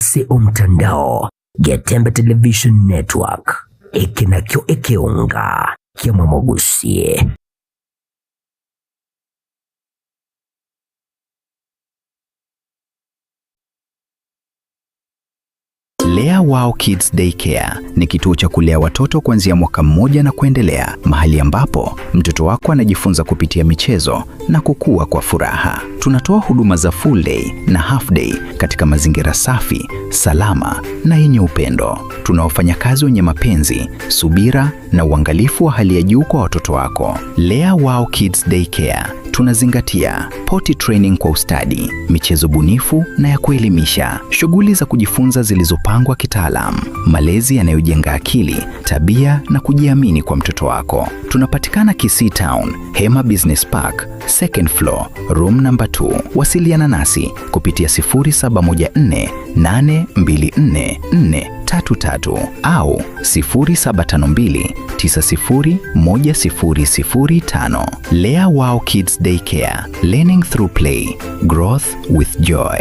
Ase omtandao Getembe Television Network ekenakyo ekeunga kyamwamogusie. Lea Wow Kids Daycare ni kituo cha kulea watoto kuanzia mwaka mmoja na kuendelea, mahali ambapo mtoto wako anajifunza kupitia michezo na kukua kwa furaha. Tunatoa huduma za full day na half day katika mazingira safi, salama na yenye upendo. Tuna wafanyakazi wenye mapenzi, subira na uangalifu wa hali ya juu kwa watoto wako. Lea Wow Kids Daycare tunazingatia potty training kwa ustadi, michezo bunifu na ya kuelimisha, shughuli za kujifunza zilizopangwa kitaalam, malezi yanayojenga akili, tabia na kujiamini kwa mtoto wako. Tunapatikana Kisii Town, Hema Business Park, second floor, room number 2. Wasiliana nasi kupitia 0714 824 433 au 0752 901005. Lea Wow Kids Daycare, learning through play, growth with joy.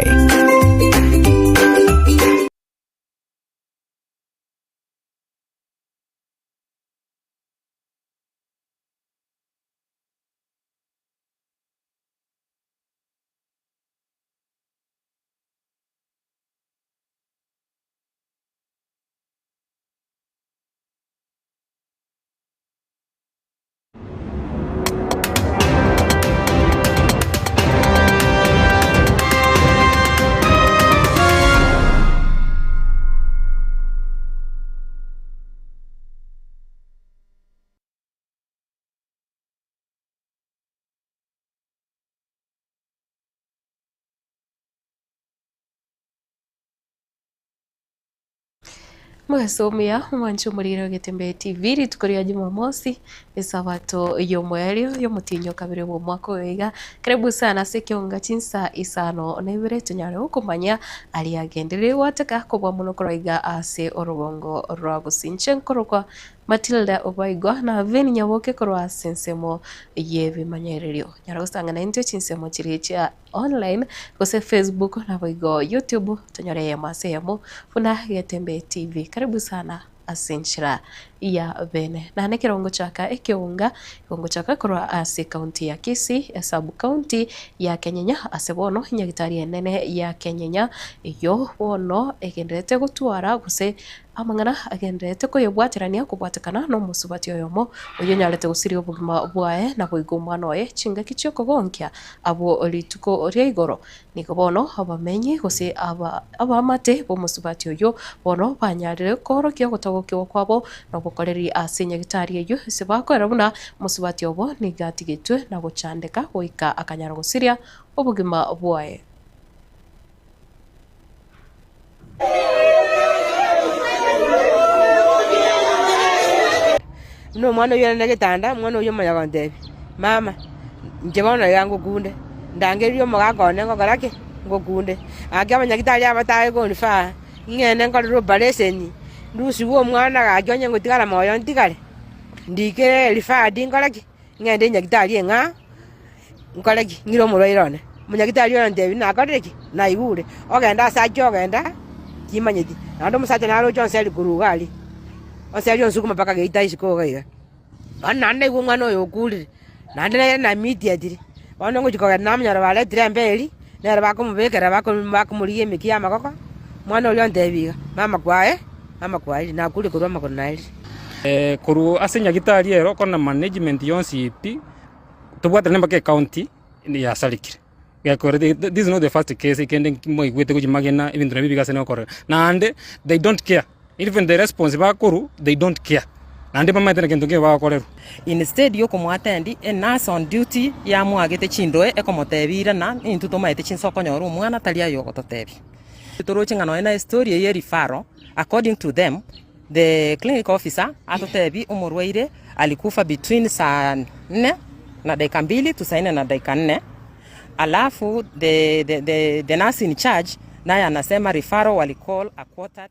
Mugasomia mwancho muriro Getembe TV rituko rya Jumamosi esabato y'omweri y'omutinyo kabiri bwo mwaka oyo. Karibu sana ase kionga chinsa isano na ibere tunyare okomanya ali agenderere wataka kobwa muno koraiga ase orugongo rwa gusinche nkorokwa Matilda Obaigwa na Veni Nyaboke korwa sensemo yebimanyererio. Nyara gusanga na intwe chinsemo chiri chia online gose Facebook na boigo YouTube tunyore yemo funa Getembe TV. Karibu sana asenshira ya bene na nekirongo chaka ekiunga kirongo chaka korwa ase county ya Kisii sub county ya Kenyenya ase bono nyagitari enene ya Kenyenya iyo bono egenderete gotwara gose amang'ana agenderete koyebwaterania kobwatekana no musubati oyomo oyo nyarete gusiria obogima bwaye na boigo omwana oye chingaki chiokogonkia abo rituko ria igoro. Nigo bono abamenyi gose abamate bomusubati oyo bono banyarire koorokia ogotogokiwa kwabo na obokoreri ase nyagitari eyo ase bakoera buna musubati obo nigo atigetwe na gochandeka goika akanyara gusiria obogima bwaye. No mwana uyo negitanda mwana uyo manya gontebi mama nche bono iga ngokunde ndangerie omogaka one ngokora ki ngokunde ake abanyagitari abatae konifaa ng'ende nkorere operation ndusiwe omwana gaki onye ngotigara moyo ntigare ndike referred nkore ki ng'ende nyagitari eng'a nkore ki ng'ire omorwaire one omonyagitari oyo ntebi nakorire ki naigure ogenda ase ache ogenda timanyeti naende omosacha naroche onseri korwa iga aria oseri onsukuma mpaka geita isiko iga iga. Bono naende naigwa omwana oyo okurire naende nere namiitietire bono ngochia kogenda namonyora baretire emberi nere bakomobekera bakomorigia emeki ya amagoko mwana oria ontebi iga mama kwaye mama kwaerire nakurire korwa amagoro naerire. Korwa ase nyagitari ero kona management yonsi pi tobwatane mpaka ecounty yasarikire. This is not the first case kende moigwete gochimagena ebinto nabi bigase nokorera naende they don't care. Even the response bakoru they don't care. Nandi bamaite kintu kingi bakorerwa. Instead yokomwatendi a nurse on duty yamwagete chindoe ekomotebira na intu tomaete chinsoko nyora omwana tari ayo ogototebi. Toroche ng'ano ena story ye referral according to them the clinic officer atotebi omorwaire alikufa between saa 4 na dakika 2 to saa 4 na dakika 4. Alafu the nurse in charge naye anasema referral walicall a 10:45.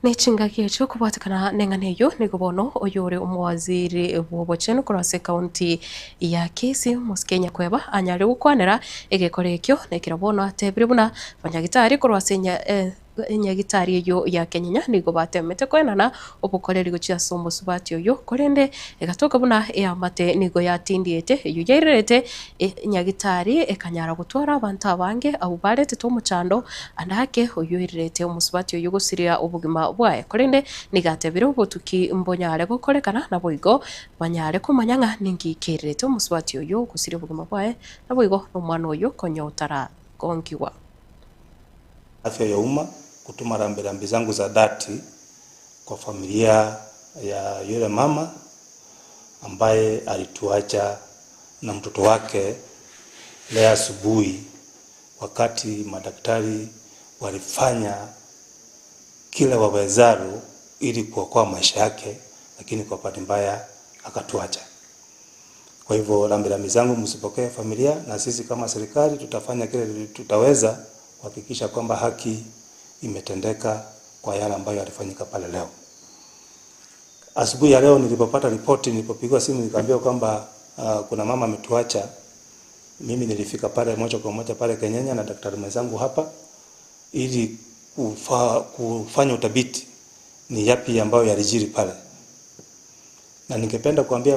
Nechingaki echo kubwatikana neng'ana eyo nigo bono oyore omowaziri bw'obochenu korwa ase ekaunti ya Kisii Mosike Nyakweba anyare gokwanera egekoro ekio nekero bono atebire buna abanyagitari korwa ase enyagitari eyo ya Kenyenya nigo batemete koenana obokoreri gochia ase omosubati oyo korende egatoka buna eamate nigo yatindiete eyo yairerete enyagitari ekanyara gotwara abantu abange abo baretete omochando andake oyo oirerete omusubati oyo gosiria obogima bwaye korende nigatebire obotuki mbonyare gokorekana naboigo banyare komanya ng'a ninki kererete omusubati oyo gosiria obogima bwaye naboigo nomwana oyo konyotara gonkiwa. Afya ya umma kutuma rambirambi zangu za dhati kwa familia ya yule mama ambaye alituacha na mtoto wake leo asubuhi, wakati madaktari walifanya kila wawezalo ili kuokoa maisha yake, lakini kwa bahati mbaya akatuacha. Kwa hivyo rambirambi zangu msipokee familia, na sisi kama serikali tutafanya kile tutaweza kuhakikisha kwamba haki imetendeka kwa yale ambayo yalifanyika pale leo. Asubuhi ya leo nilipopata ripoti, nilipopigwa simu nikaambiwa kwamba kuna mama ametuacha. Mimi nilifika pale moja kwa moja pale Kenyenya na daktari mwenzangu hapa ili kufanya uthabiti ni yapi ambayo yalijiri pale. Na ningependa kuambia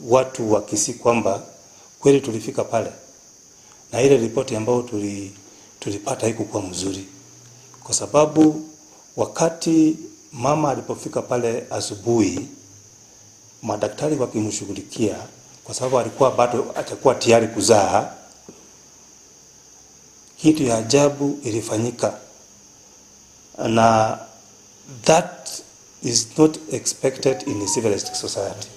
watu wa Kisii kwamba kweli tulifika pale na ile ripoti ambayo tulipata haikuwa mzuri, kwa sababu wakati mama alipofika pale asubuhi, madaktari wakimshughulikia, kwa sababu alikuwa bado hajakuwa tayari kuzaa, kitu ya ajabu ilifanyika, na that is not expected in a civilized society.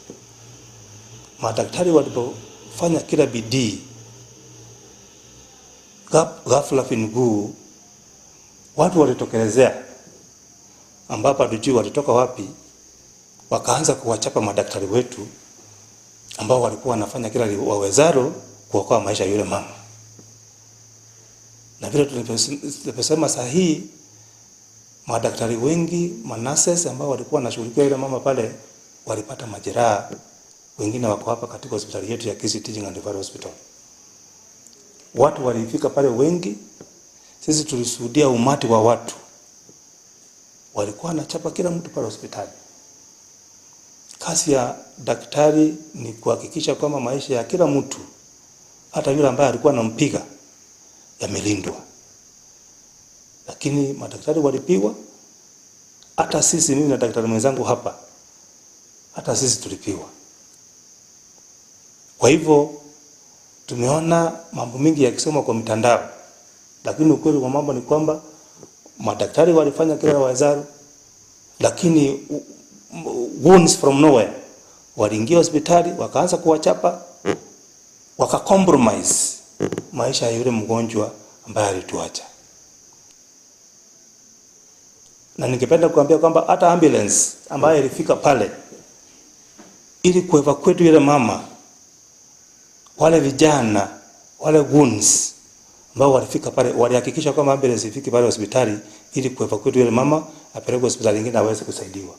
Madaktari walipofanya kila bidii, ghafla fingu watu walitokelezea, ambapo hatujui walitoka wapi, wakaanza kuwachapa madaktari wetu ambao walikuwa wanafanya kila wawezalo kuokoa maisha yule mama. Na vile tulivyosema sahihi, madaktari wengi, manurses ambao walikuwa wanashughulikia yule mama pale walipata majeraha, wengine wako hapa katika hospitali yetu ya Kisii Teaching and Referral Hospital. Watu walifika pale wengi, sisi tulishuhudia umati wa watu walikuwa wanachapa kila mtu pale hospitali. Kazi ya daktari ni kuhakikisha kwamba maisha ya kila mtu, hata yule ambaye alikuwa anampiga, yamelindwa. Lakini madaktari walipigwa, hata sisi, mimi na daktari mwenzangu hapa, hata sisi tulipigwa. Kwa hivyo tumeona mambo mingi yakisoma kwa mitandao, lakini ukweli wa mambo ni kwamba madaktari walifanya kila wawezalo, lakini wounds from nowhere waliingia hospitali wakaanza kuwachapa, wakacompromise maisha ya yule mgonjwa ambaye alituacha. Na ningependa kuambia kwamba hata ambulance ambayo ilifika pale ili kuevacuate yule mama, wale vijana wale goons ambao walifika pale walihakikisha kwamba ambulance ifike pale hospitali ili kuevacuate yule mama apelekwe hospitali nyingine aweze kusaidiwa.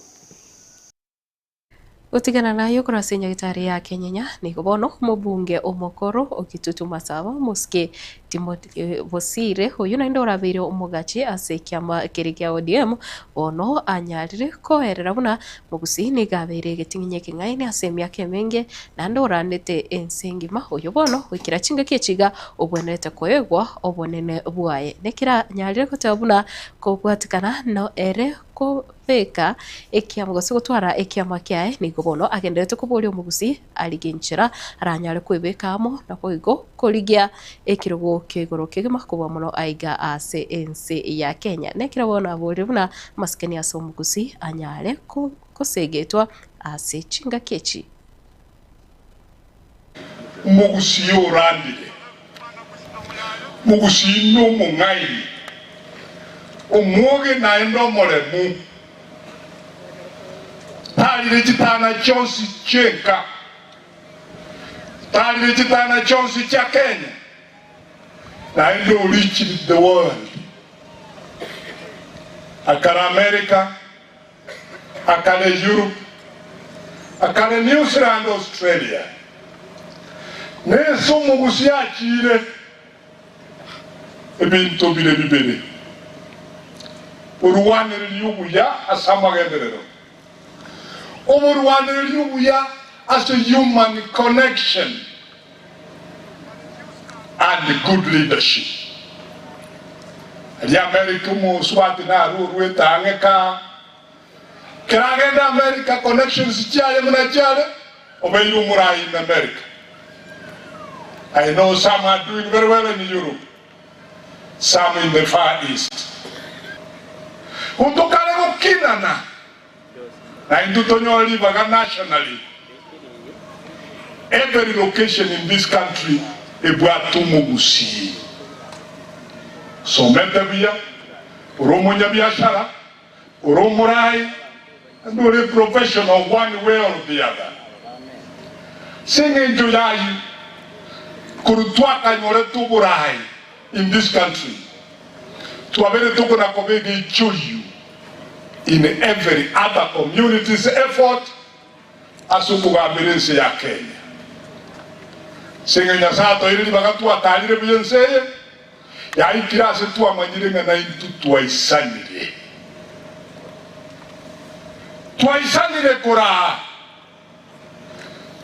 Gutigana nayo kurasa nyagitari ya Kenyenya nigo bono mubunge omokoro okitutu masaba Mosike Timothy Bosire uyu nainde orabeire omogachi ase kiama keri kia ODM bono anyarire koerera buna mugusi nigabeire geting'inye king'aini ase emiaka emenge naende oranete ense engima uyu bono gwikira chingaki echiga obwenerete koegwa obonene bwaye nekira anyarire goteba buna kobwatikana no ere kobeka ekiama gose gotwara ekiama kiaye nigo bono agenderete koboria omogusi ariginchera aranyare kwebeka amo na koigo korigia ekirogo kia igoro kegima kobua mono aiga ase ense ya Kenya nekira bono aborire buna masikani ase omogusi anyare kosegetwa ase chingaki echi. Omogusi orandire, omogusi no omong'aini, omwoge naende omoremu, tarire chitana chionsi chienka, tarire chitana chionsi chia Kenya, naende orichire the world. Akare America, akare Europe, akare New Zealand, Australia. Nese omogusi achire ebinto bire bibere. Orwanereria obuya ase amagenderero. Oborwanereria obuya ase human connection and good leadership. Ali America muswati na rurweta angeka. Kiragenda America connections chiaye muna chiare obeiru murai in America. I know some are doing very well in Europe, some in the Far East. Utokale gukinana na intutonyoli baga nationally. Every location in this country ebwatumu gusi. Somete bia, uromunya biashara, uromurai, and uri professional one way or the other. Singing July, kurutwaka nyoretu burai in this country. Tuwabere tuko na kobegi chuyu in every other community's effort asukugabirense ya Kenya. Singing nyasato ili bagatu atalire biyense ya ikirase tuamanyire ngana intu tuaisanire. Tuaisanire kora.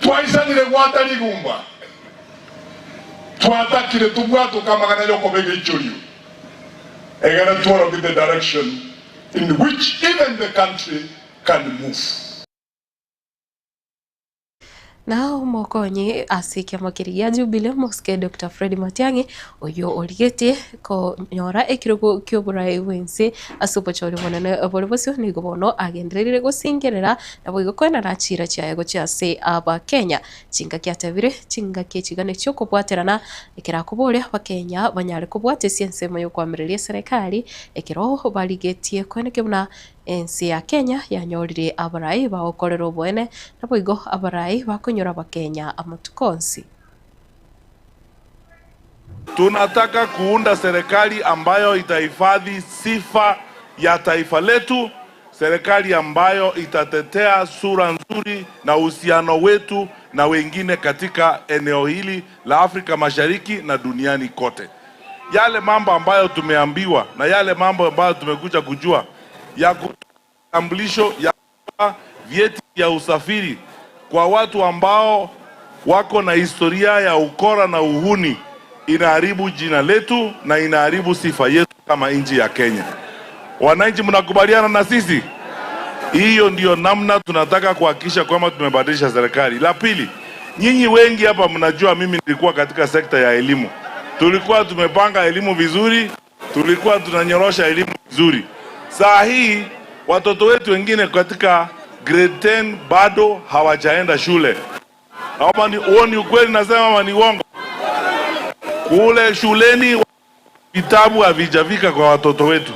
Tuaisanire gwatari gumba. Tuatakire tubwato kama kana yoko bege ichuriu. Egana tuoro with the direction in which even the country can move. Na mokonyi asikia makirigia Jubilee Mosque Dr. Fred Matiang'i oyo origete ko nyora ekirogo kioburai wense asupochori monene obori bosio nigo bono agenderere gosingerera nabo igo kwena rachira chiaye gochia ase aba Kenya chinga kiatebire chinga kichigane chio kobwaterana ekera kobore abakenya banyare kobwate ensemo yo kwamireria serikali ekero barigetie kweneke buna ensi ya Kenya yanyorire abarai baokorera obwene nabo igo abarai bakonyora abakenya amatukonsi. Tunataka kuunda serikali ambayo itahifadhi sifa ya taifa letu, serikali ambayo itatetea sura nzuri na uhusiano wetu na wengine katika eneo hili la Afrika Mashariki na duniani kote. Yale mambo ambayo tumeambiwa na yale mambo ambayo tumekuja kujua ya kutambulisho ya vyeti ya usafiri kwa watu ambao wako na historia ya ukora na uhuni inaharibu jina letu na inaharibu sifa yetu kama nchi ya Kenya. Wananchi, mnakubaliana na sisi? Hiyo ndio namna tunataka kuhakikisha kwamba tumebadilisha serikali. La pili, nyinyi wengi hapa mnajua mimi nilikuwa katika sekta ya elimu. Tulikuwa tumepanga elimu vizuri, tulikuwa tunanyorosha elimu vizuri. Saa hii watoto wetu wengine katika grade 10 bado hawajaenda shule. Ama ni huo ni ukweli nasema ama ni uongo? Kule shuleni vitabu havijafika kwa watoto wetu.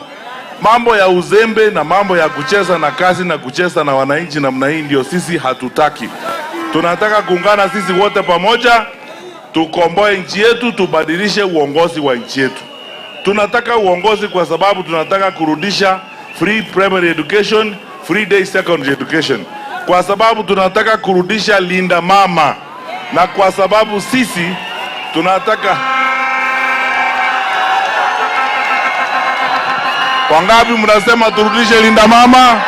Mambo ya uzembe na mambo ya kucheza na kazi na kucheza na wananchi namna hii ndio sisi hatutaki. Tunataka kuungana sisi wote pamoja, tukomboe nchi yetu, tubadilishe uongozi wa nchi yetu. Tunataka uongozi kwa sababu tunataka kurudisha free primary education, free day secondary education. Kwa sababu tunataka kurudisha Linda Mama, na kwa sababu sisi tunataka. Wangapi mnasema turudishe Linda Mama?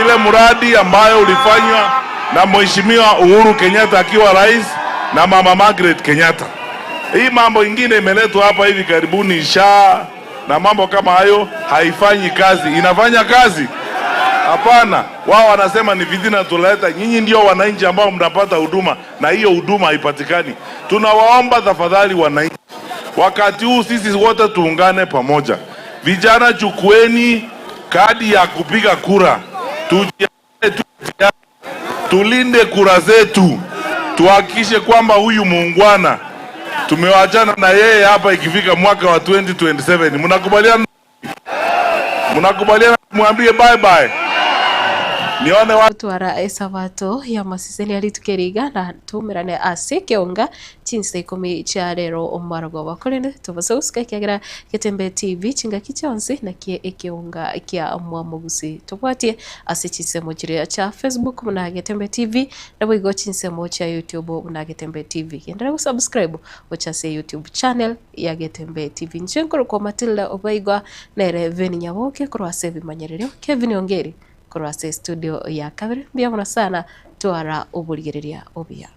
Ile mradi ambayo ulifanywa na Mheshimiwa Uhuru Kenyatta akiwa rais na Mama Margaret Kenyatta. Hii mambo ingine imeletwa hapa hivi karibuni, SHA na mambo kama hayo, haifanyi kazi. Inafanya kazi? Hapana. Wao wanasema ni fitina tuleta. Nyinyi ndio wananchi ambao mnapata huduma na hiyo huduma haipatikani. Tunawaomba tafadhali wananchi, wakati huu sisi wote tuungane pamoja. Vijana, chukueni kadi ya kupiga kura. Tulinde kura zetu. Tuhakikishe kwamba huyu muungwana tumewachana na yeye hapa ikifika mwaka wa 2027. Mnakubaliana? Mnakubaliana mwambie bye bye? Nione wa Twara esabato ya masiseni aritukeriga na tumirane ase kionga chinsa 10 chia rero omarago bakorene tubase gusika kiagira Getembe TV chingaki chionsi na kie ekionga kia mwamugusi tubwatie ase chinsemo chiria cha Facebook muna Getembe TV na bwigo chinsemo cha YouTube muna Getembe TV. Endelea kusubscribe ochase YouTube channel ya Getembe TV. Nchenkoro kwa Matilda Obaigwa nere Veni Nyaboke korwa ase bimanyererio Kevin Ongeri korwa ase studio ya kabere. Mbuya sana twara oborigereria obuya.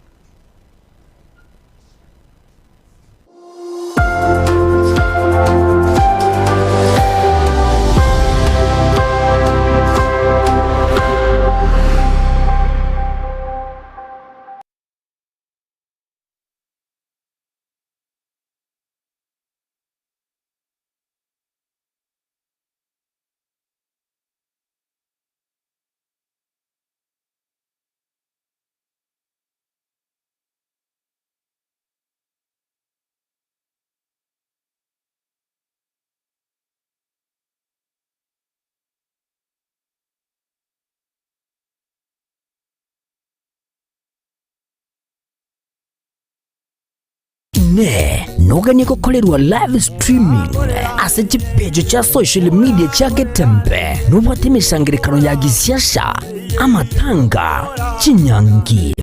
Ne noganie gukorerwa live streaming ase chipejo cha social media cha Getembe nubwate emishangirekano ya gisiasa amatanga chinyangi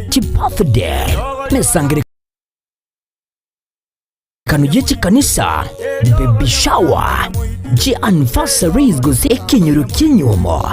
chibirthday mesangirekano y'echikanisa baby shower ji anniversaries gose ekinyoro kinyumo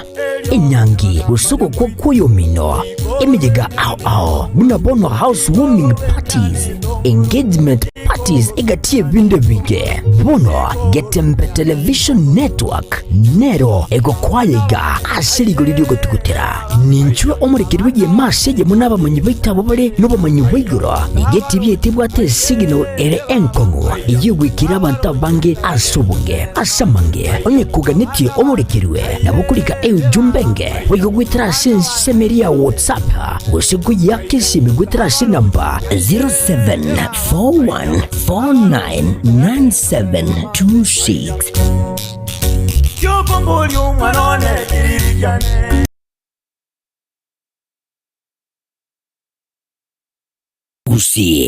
enyangi gusuko kwa kuyomino emijega ao ao bunabonwa housewarming parties engagement parties igatie binde bige bono Getembe Television Network nero egokwayega asirigori ryogotukutera ninchwe omurekeri w'egihe masege munabamanyi baitabo bare n'obumanyi bwaigoro igeti byetibwate signal ere enkongo iyigwikira abantu abange asobunge asamange onyekuganitie omurekerwe nabukurika eujumbenge wigogwitira sensemeria WhatsApp gose kuyakisimi gwitira namba 0741499726. Gusi.